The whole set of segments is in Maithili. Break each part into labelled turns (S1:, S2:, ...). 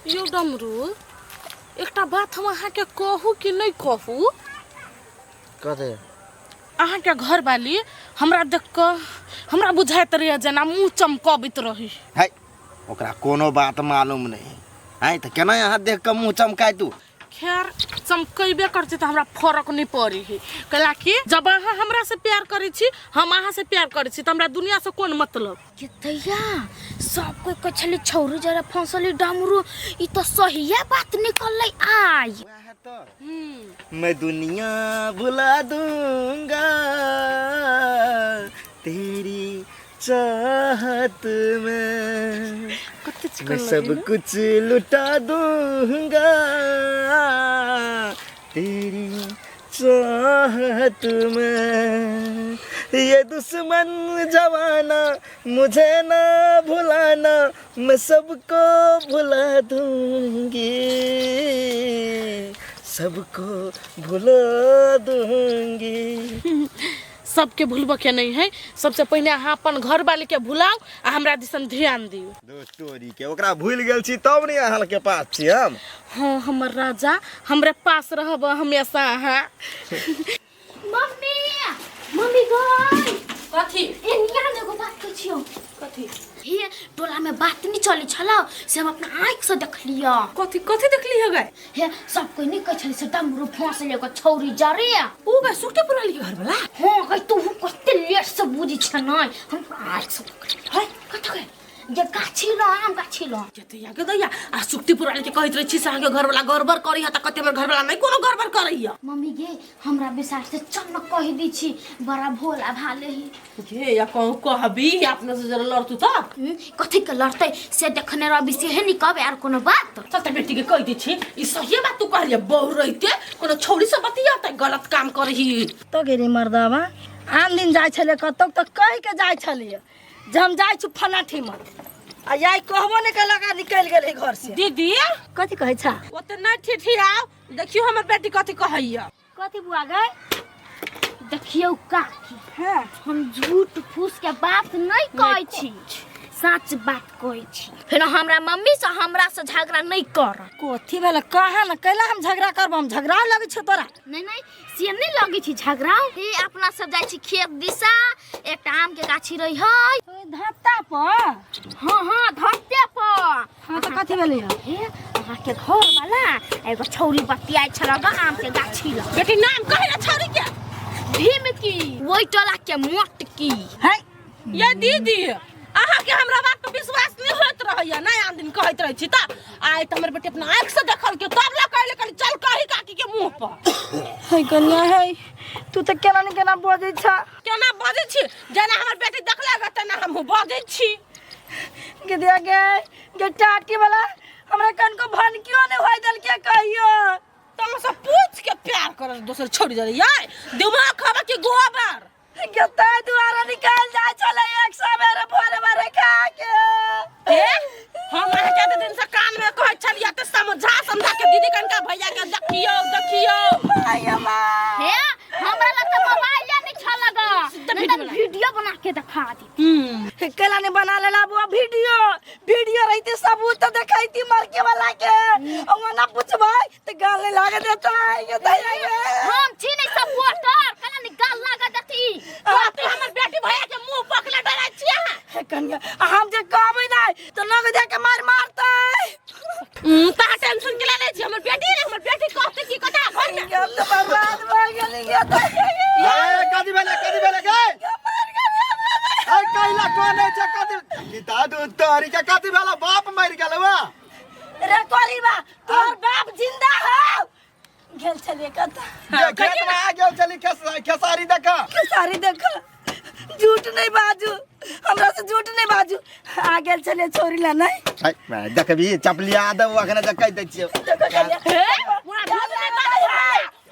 S1: यौ डमरू, एकटा बात हम अहाँके कहू कि नहि कहू?
S2: कथी?
S1: अहाँके घरवाली हमरा देख कऽ हमरा बुझाइत रहैए जेना मुँह चमकबैत रही।
S2: है, ओकरा कोनो बात मालूम नहीं है तऽ केना अहाँ देख कऽ मुँह चमकाय तू?
S1: खैर, चमकेबे करतै तऽ हमरा फरक नहि पड़ै है, कैला कि जब अहाँ हमरा से प्यार करै छी, हम अहाँ से प्यार करै छी, तऽ हमरा दुनिया से कोन मतलब।
S3: के दैया, सब कोई कहै छलै छौरी जरा फंसली डमरू, ई तऽ सहिए बात निकललै आइ।
S2: वएह तऽ मैं दुनिया भुला दूंगा तेरी चाहत में,
S1: कते चिकन
S2: मैं
S1: लगै
S2: सब
S1: ने?
S2: कुछ लुटा दूंगा तेरी चाहत में, ये दुश्मन जमाना मुझे ना भुलाना, मैं सबको भुला दूंगी, सबको भुला दूंगी।
S1: सबके भूलबऽ के नहीं है, सबसे पहिने अहाँ अपन घर वाली के भुलाउ आ हमरा दिसन ध्यान दियौ।
S2: दोस्तोरी के ओकरा भूल गेल छी तब ने अहाँ के पास छी हम।
S1: हाँ, हमर राजा, हमरे पास रहब हमेशा अहाँ।
S3: मम्मी, मम्मी गई।
S1: कथी?
S3: ए निया ने एगो बात कहै छियौ।
S1: कथी?
S3: हे, टोला में बात नहीं चलै छलौ से हम अपना आँखि से देखलियौ।
S1: कथी कथी देखली है गए?
S3: हे, सब कोई नहीं कहै छलै से डमरू फंसल एगो छौरी जरे।
S1: ओ गए सुखते पुराली के घर वाला?
S3: हाँ गई, तू कते लेट से बुझी छ नहीं, हम अपना आँखि से देखलियौ।
S1: है, कथी गए?
S3: जे गाछी ल, आम गाछी ल।
S1: दैया के दैया, आ सुक्ति पुरानी के कहैत रहै छी से अहाँके घरवाला गड़बड़ करै है, तऽ कते हमर घरवाला नहि कोनो गड़बड़ करैया।
S3: मम्मी गे, हमरा विश्वास से चल न कहि दी छी, बड़ा भोला भाले ही।
S1: गे या कहूँ कहबी अपने से जरा लड़तू तऽ।
S3: कथी के लड़तै से देखने रहबी से हे नि कहबै आर कोनो बात।
S1: चल तऽ बेटी के कहि दै छी, ई सहिए बात तू कहलिए, बहु रहिते कोनो छौड़ी से बतियातै, गलत काम करही।
S4: तो गेली मर्दवा, आन दिन जाइ छलै कतौ तऽ कहि के जाइ छलियै जे हम जाइ छी फलां ठीमा, आ याई कहबो नहि केलक आ निकलि गेलै घर से।
S1: दीदी।
S4: कथी कहै छा?
S1: ओते नहि ठिठियाउ, देखियौ हमर बेटी कथी कहैया।
S4: कथी बुआ गई?
S3: देखियौ काकी,
S4: हाँ।
S3: हम झूठ फूस के बात नहीं कहै छी, सच बात कहै छी। फेर हमरा मम्मी से हमरा से झगड़ा नहीं कर।
S4: कथी भेलै? कहाँ ने कैला हम झगड़ा करब? हम झगड़ा लगै छौ तोरा?
S3: नहीं नहीं, से नहीं लगै छी झगड़ा। ई अपना सब जाइ छी खेत दिशा, एकटा आम के गाछी रही है।
S4: ओइ धत्ता पर?
S3: हाँ हाँ, धत्ते पर।
S4: हाँ, तऽ कथी भेलै?
S3: हे, अहाँ के घर वाला एगो छौरी बतियाइ छल ग आम के गाछी लग।
S1: बेटी, नाम कहे ना छौरी के।
S3: भीम की, ओहि टोला के मोटकी।
S4: है।
S1: ये दीदी, अहाँ के हमरा बात पर विश्वास नहीं होइत रहैया नहीं? आन दिन कहैत रहै छी तऽ आइ तऽ हमर बेटी अपना आँखि से देखल के तब ला कहले कहली चल कही काकी के मुंह पर।
S4: है कन्या, है तू तऽ केना ने केना बजै छ।
S1: केना बजै छी? जेना हमर बेटी देखले ग तेना हमहूँ बजै छी।
S4: गे दिया गे, गे टाटी वाला हमरा कनको भनकियो नहीं होय देलके कहियो।
S1: तब सब पूछ के प्यार कर दोसर छोड़ दे यार, दिमाग खावा के गोबर।
S4: गे ताहि दुआरे निकाल जाइ छलै एक सवेरे भोरे भोरे खा के।
S1: ए, हम अहाँके एते दिन से कान में कहै छलियै तऽ समझा समझा के दीदी कनका भैया के देखियौ देखियौ।
S4: आइ अम्मा।
S3: हे, हमरा लग तऽ मोबाइल नहीं छल ग, नहीं तऽ वीडियो बना के देखा दी।
S4: कैला नहीं बना लेला बुआ वीडियो? वीडियो रहते सबूत तो देखैती मरके वाला के, और ना पूछबै तो गाल नहीं लागे देता ये दया ये।
S3: हम छी नहीं सपोर्टर, कैला नहीं गाल लागे देती?
S1: कहते हमर बेटी भैया के मुंह पकड़ले डराइ छी अहाँ।
S4: हे कन्या, आ हम जे कहबै नहीं तो नग दे के मार मारतै।
S1: तहाँ टेंशन के ले छी, हमर बेटी रे, हमर बेटी कहते की कथा घर में।
S4: हम तो बर्बाद भऽ गेली गे दया ये।
S2: ए, कथी भेलै? कथी भेलै गे? ए, कैला कोन छै? कथी किताब तोरी के कथी भेलै? बाप मरि गेलै वा?
S4: रे कोरीबा, तोहर बाप जिंदा हौ। गेल छलियै कतऽ?
S2: जे खेत में आ गेल छली खेसारी देख।
S4: खेसारी देख, झूठ नहीं बाजू, हमरा से झूठ नहीं बाजू। आ गेल छलियै छोरी ला नहीं?
S2: है, मैं देखबी चपलिया देबो अखने जे कहि दै छियौ।
S4: देखो छलियै।
S1: हे, पूरा झूठ नहीं बाजू।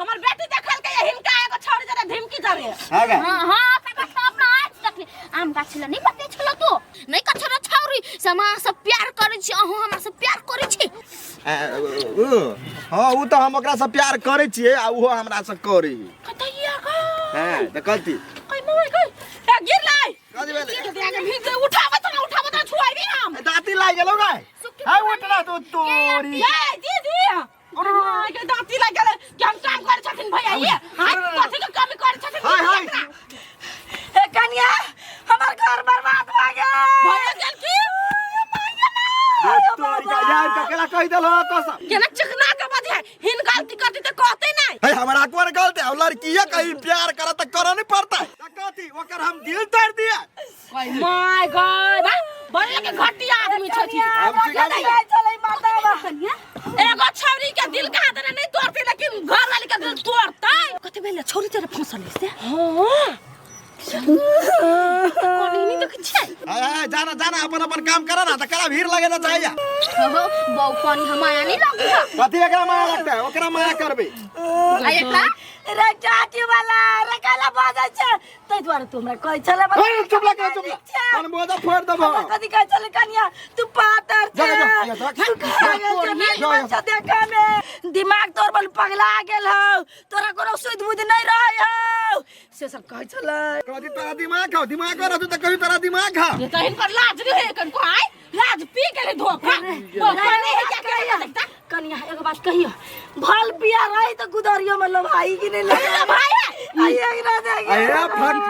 S1: हमर बेटी देखल के हिनका एगो छोरी जरा धमकी जरे।
S2: हाँ गे।
S3: हाँ हाँ, तकर सब अपना आँखि देखली। आम गाछ लए नहीं बतै छलो तू? नहीं कछो रे छौरी से हम अहाँ से प्यार करै छी, अहूँ हमरा से प्यार करै छी।
S2: ए, उ, हाँ, उ तऽ हम ओकरा से प्यार करै छियै आ उहो हमरा से करै।
S1: कतैया का?
S2: हैं, तऽ कथी?
S1: कई मम्मी कई। ए, गिर लाई।
S2: कथी भेलै?
S1: गिर के भीग गई, उठाबे तो ना, उठाबे तो छुआइबी हम।
S2: दाँती लागि गेलौ गे।
S3: सुख
S2: हाय उठना तू तोरी
S1: ये दीदी के दांती लग गेलै कि हम काम करै छथिन भैया ये हाय कथी के कमी करै छथिन
S2: हाय हाय
S4: हे कन्या हमर घर बर्बाद भऽ गेल
S1: भैया गेल की
S2: तोरी का यार ककरा कहि देलहो कसम
S1: केना चिकना के बजे हिन गलती करती त कहते नहीं
S2: हे हमरा कोन गलती है लड़कीया कहीं प्यार करत त करऽ नहीं पड़ता त कथी ओकर हम दिल तोड़ दिए
S1: my God बड़े के घटिया आदमी छथिन
S2: हम सिखाबी।
S4: चलै माता बा
S1: एगो छौरी के दिल कहाँ देने नहीं तोड़ते लेकिन घर वाली के दिल तोड़ते कथी भेलै छौरी तेरे फंसल से हां कोनी नहीं देखै छियै
S2: हाय हाय जाना जाना अपन अपन काम करा ना त करा भीड़ लगे ना चाहिए
S3: हो बौ पानी हम आया नहीं लगी है
S2: कथी एकरा माया लगता है ओकरा माया करबे
S3: आ एकरा
S4: रे चाची वाला रे काला बाजै छै तै दुआरे तू हमरा कहै छले
S2: अरे चुप लग चुप लग तन बोझा फोड़ देबो
S4: हमरा कथी कहै छले कनिया तू पातर
S2: जा,
S4: छै
S2: जा, जा, जा,
S4: तू खा गेल छै,
S2: जा, जा।
S4: बच्चा देखा में दिमाग तोर बल पगला गेल हौ तोरा कोनो सुध बुध नहीं रहै हौ से सब कहै छले
S2: कथी तोरा दिमाग हौ दिमाग रहतौ त कभी तोरा दिमाग हौ
S1: ये तो हिनकर लाज नहीं है कनको आय लाज पी गेलै धोखा धोखा नहीं है क्या क्या देखता
S4: कनिया एगो बात कहियो भल बिया रही तो गुदरियो में लोभाई कि नहीं
S1: अरे भाई है
S4: आई एकरा देख
S2: अरे फक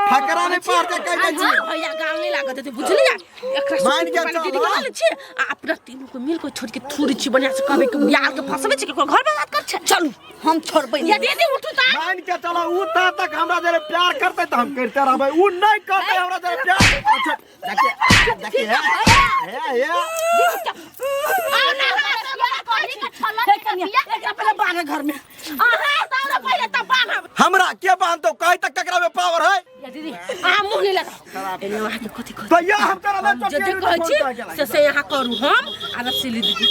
S2: फकरा नहीं पार के कहि दै छी
S1: भैया गाँव नहीं लागत है बुझलियै एकरा
S2: मान के
S1: दीदी
S2: चल,
S1: के बोलै छी आ अपना तीनू के मिल के छोड़ के थूरी छी बढ़िया से कहबै कि बियाह के फंसबै छी केकरो घर में बात कर छै
S4: चलू हम छोड़बै
S1: या दीदी उठू ता
S2: मान के चलो उ ता तक हमरा जरे प्यार करते त हम करते रहबै उ नहीं करते हमरा जरे प्यार अच्छा देखिए देखिए हे हे
S1: आओ ना हमरा से बात
S3: पानी का छला
S4: हे कनिया एकरा पहले बांध घर में
S1: अहाँ ताऊ ना पहिले तब बान्हब
S2: हमरा के बांधतो कहि तक ककरा में पावर है
S1: या दीदी अहाँ मुँह नहीं लगाओ एने अहाँ के कथी कहै
S2: तो या हम तोरा
S1: हम जे जे कहै छी से से यहाँ करू हम आ रसीली दीदी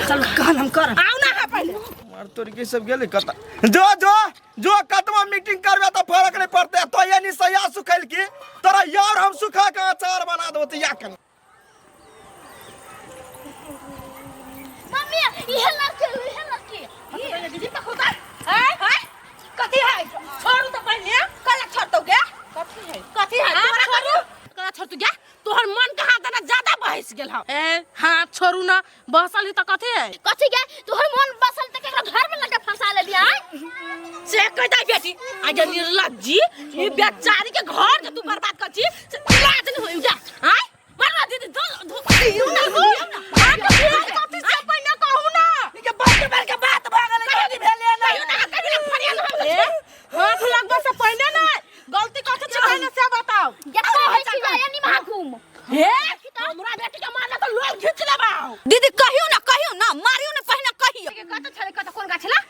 S4: चल कहल हम करब
S1: आओ ना अहाँ पहिले
S2: मार तोर के सब गेले कत जो जो जो कतवा मीटिंग करबे त फरक नहीं पड़ते तो ये नहीं सया सुखल की तोरा यार हम सुखा के अचार बना देबो त या कन
S3: मम्मी इहे लड़की इहे लड़की
S1: पहिले दीदी पखुता हैं हैं कथी है छोड़ू तो पहिले कला छोड़तौ गे कथी है कथी है तोरा करू कला छोड़तौ गे तोहर मन के हाथ ना ज्यादा बहस गेल हौ ए हाथ छोड़ू ना बहसल ही त कथी है
S3: कथी के तोहर मन बसल त केकरा घर में लगा फंसा ले बिया
S1: से कह दे बेटी आगे निर्लज जी ई बेचारी के घर के तू बर्बाद कर छी से लाज नहीं होई जा हां मारवा दीदी दो दो ना कथी से पहिने कहू ना
S4: के बात भेल के बात भऽ गेलै कथी भेलै ना
S1: कहियो ना कभी ना फरियाद हम हाथ लगबे से पहिने ना गलती कथी छै पहिने से बताओ
S3: या कहै छी या नि महाघूम
S1: हे हमरा बेटी के मारना तो लोल खींच लेबाओ
S5: दीदी कहियो ना कहियो ना मारियो ना पहिने कहियो
S1: कत छले कत कोन गाछ ला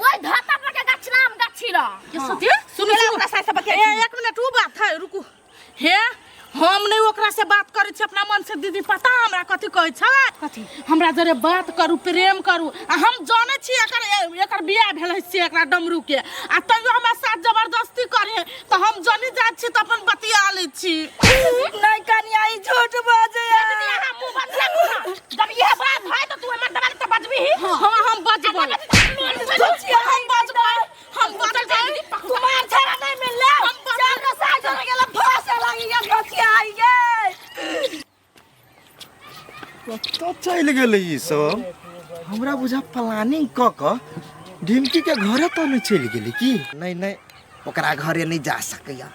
S3: ओइ धता पर के गाछ नाम गाछी र
S1: के सुती सुनु सुनु ओकरा से बतिया ए एक मिनट उ बात है रुकू हे हम नहीं ओकरा से बात करै छी अपना मन से दीदी पता हमरा कथी कहै छै कथी हमरा जरे बात करू प्रेम करू आ हम जानै छी एकर एकर बियाह भेल है से एकरा डमरू के आ तैयो हमरा साथ जबरदस्ती करे तऽ हम जनी जाइ छी तऽ अपन बतिया लै छी
S4: नहीं कनिया ई झूठ बाजै
S1: दीदी अहाँ मुँह बंद राखू ना जब इहे बात है तऽ तू हमर दबाई तऽ बजबी हाँ हम बजबै हम बजबै हम बजबै
S4: कुमार छेड़ा नहीं मिलले चार गो साइज हो गेल फंसे लागी गेल गछिया आई गेल
S2: कतऽ चलि गेलै ई सब हमरा बुझा प्लानिंग कऽ कऽ ढिमकी के घरे तऽ नहि चलि गेलै की नहि नहि ओकरा घरे नहि जा सकैया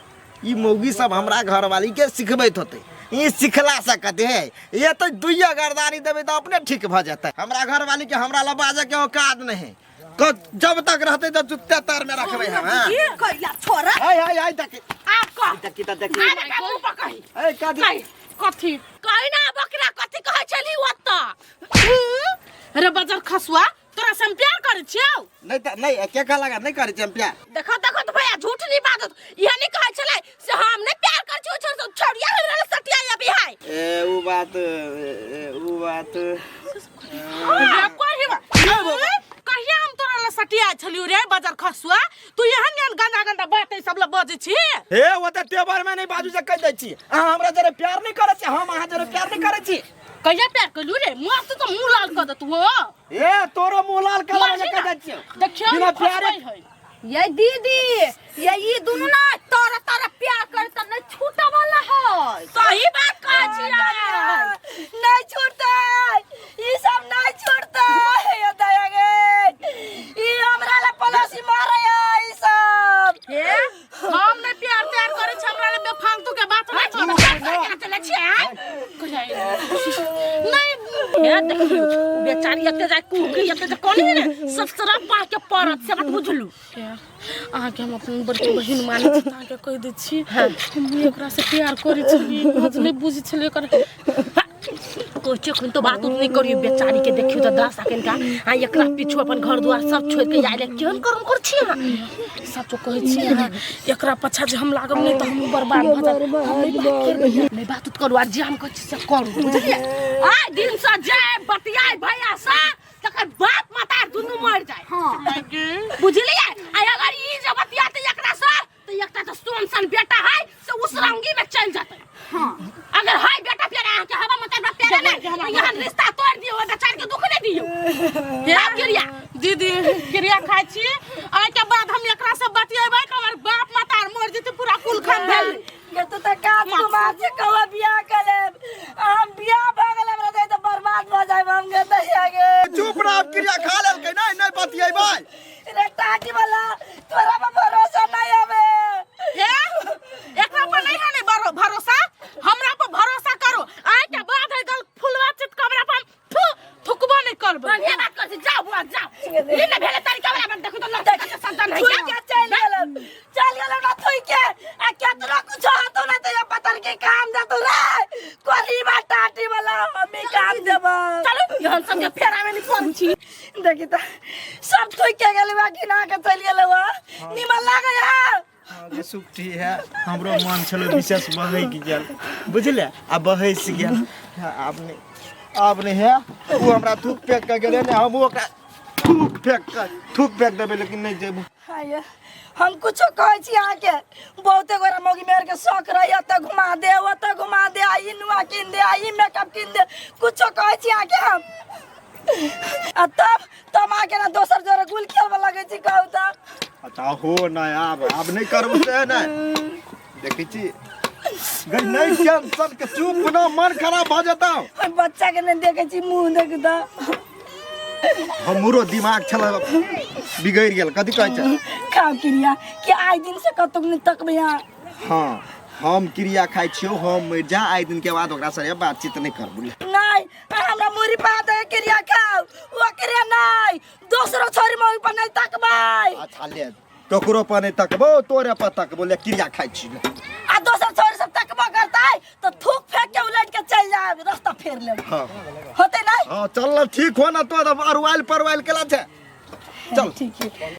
S2: ई मौगी सब हमरा घरवाली के सिखबैत होतै ई सिखला सकत है ये तऽ दुइया गर्दानी देबै तऽ अपने ठीक भऽ जेतै हमरा घरवाली के हमरा लग बाजऽ के औकात नहि है जब तक रहतै तब जुत्ते तर में रखबै हम हाँ
S1: कैला छोरा
S2: हाय हाय हाय देखी
S1: आप कह
S2: देखी तऽ देखी
S1: आब एकरा मुँह पर कही
S2: ए कथी
S1: कही कथी कही ना बकरा कथी कहै छली ओतऽ अरे बजर खसुआ तोरा से हम प्यार करै छियौ
S2: नहीं त नहीं के कह लगा नहीं करै छियै हम प्यार
S1: देखो देखो तो भैया झूठ नहीं बाजत इहे नहीं कहै छलै से हम नहीं प्यार करै छियौ छोड़ छोड़िया हमरा लग सटिया अभी है
S2: ए उ बात ए, उ बात
S1: रे कहिबा कहिया हम तोरा लग सटिया छलियौ रे बजर खसुआ तू एहन एहन गंदा गंदा बात सब लग बजै छी
S2: हे ओ त तेवर में नहीं बाजू से कह दै छी अहाँ हमरा जरे प्यार नहीं करै छी हम अहाँ जरे प्यार नहीं करै छी
S1: कहिया प्यार कलू रे मस्त तो मुंह लाल कर देतू हो
S2: ए तोरो मुंह लाल कर
S1: मारही
S2: कह
S1: ना।
S2: दै छी
S1: देखियो
S2: बिना प्यारे
S1: है
S5: ये दीदी ये ई दुनू ना तोरा तोरा प्यार करे त नहीं छूटे वाला है
S1: सही बात कहै छी
S4: नहीं छूटतै
S1: नहीं हे देखियो बेचारी एते जाय कुहकी एते जे कोनी ने सब शराब पा के पड़त से बात बुझलू। अहाँके हम अपन बड़की बहिन मानै छी तऽ अहाँके कहि दै छी, हम भी ओकरा से प्यार करै छलियै, आज नहि बुझै छलियै ओकर। कोइ एखन तो बात उत नहि करियो। बेचारी के देखियो तऽ दस अखन का आ एकरा पीछू अपन घर द्वार सब छोड़ के आइले, केहन कर्म कर छी अहाँ? सचो कहै छी अहाँ, एकरा पाछा जे हम लागब नहि तऽ हम बर्बाद भऽ जायब। हम नहि बात करबै, नहि बात उत करू आ जे हम कहै छी से करू, बुझलियै? आइ दिन से जे बतियाइ भैया से तकर बाप माता दुनू मर जाए।
S3: हाँ।
S1: बुझलियै? आ अगर ई जे बतियाते एकरा से तऽ एकटा तऽ सोन सन बेटा है से उस रंगी में चल जेतै।
S3: हाँ।
S1: अगर है बेटा प्यारा अहाँके, हवा मतलब प्यारा नहीं, तो यहाँ रिश्ता तोड़ दियो, ओहि बेचारी के दुख नहीं दियो। हे क्रिया दीदी, क्रिया खाइ छी, आइ के बाद हम एकरा से बतियेबै तऽ हमर बाप माता आर मर जेतै, पूरा कुल खानदान।
S4: गे तू तऽ काज कुमार छै, कौआ बियाह कर लेब। आ हम बियाह भऽ गेल हमरा तऽ बर्बाद भऽ जायब हम। गे दैया गे।
S2: चुप रह, आब क्रिया खा लेलकै। नहीं नहीं बतियेबै।
S4: रे टाटी वाला, तोरा पर भरोसा नहीं आवे।
S1: हे, एकरा पर नहीं है नहीं भरोसा, हमरा पर भरोसा करो। आइ के बाद है गल फुलवा चित कमरा पर थू थुकबो नहीं करबै। बढ़िया बात कर छी, जाओ बुआ जाओ। ई ने भेले तरीका वाला बात, देखो तो लड़का के संतान है।
S4: थुई के चल गेल, चल गेल ना थुई के। आ केतना कुछ हाथो ना तो पतर के काम दे तो रे कोरी बा टाटी वाला, हमी काम देब।
S1: चलो, यहाँ सब के फेरा में नहीं पड़ छी।
S4: देखी त सब थुई के गेल बा, घिना के चल गेल बा। निमन लागे यार।
S2: हाँ, सुखटी है, हमरो मन छलो विशेष बहक गेल, बुझले? आ बहस गेल। हाँ, आब नहीं, आब नहीं है। ओ हमरा थूक फेंक के गेलै ने, हम ओकरा थूक फेंक के थूक फेंक देबै, लेकिन नहीं जेबू।
S4: हाय, हम कुछो कहै छी अहाँके, बहुते गोरा मौगी मेहर के शौक रही, ओतऽ घुमा दे, ओतऽ घुमा दे, आ ई नुआ कीन दे, आ ई मेकअप कीन दे। कुछो कहै छी अहाँके हम, आ तब तब अहाँके ना दोसर जोरे गुल खेलबऽ लगै छी, कहू तऽ।
S2: अच्छा हो नहीं, आब आब नहीं करबो से नहीं। देखै छी गई नहीं, टेंशन के चुप ना, मन खराब भऽ जेतौ।
S4: हम बच्चा के नहीं देखै छी मुँह देख तऽ।
S2: हमरो दिमाग छल बिगड़ि गेल, कथी कहै छै।
S4: खाओ क्रिया कि आइ दिन से कतौ नहि तकबै अहाँ।
S2: हाँ, हम क्रिया खाइ छियौ, हम मरि जा, आइ दिन के बाद ओकरा संगे बातचीत नहीं करबू।
S4: नहीं, हमरा मुरी पा दे क्रिया खाओ, ओकरे नहीं, दोसरो छोरी मौगी पर नहीं तकबै।
S2: अच्छा ले, ककरो पर नहीं तकबो, तोरे पर तकबो। ले, क्रिया खाइ छी ले।
S4: आ दोसर छोरी सब तकबो करतै तो थूक फेंक के उलट के चल जाब, रास्ता फेर लेब।
S2: हाँ।
S4: होते नहीं।
S2: हाँ, चल ना, ठीक हो ना तो अरुआइल परवाइल केला छै, चल।
S4: ठीक है।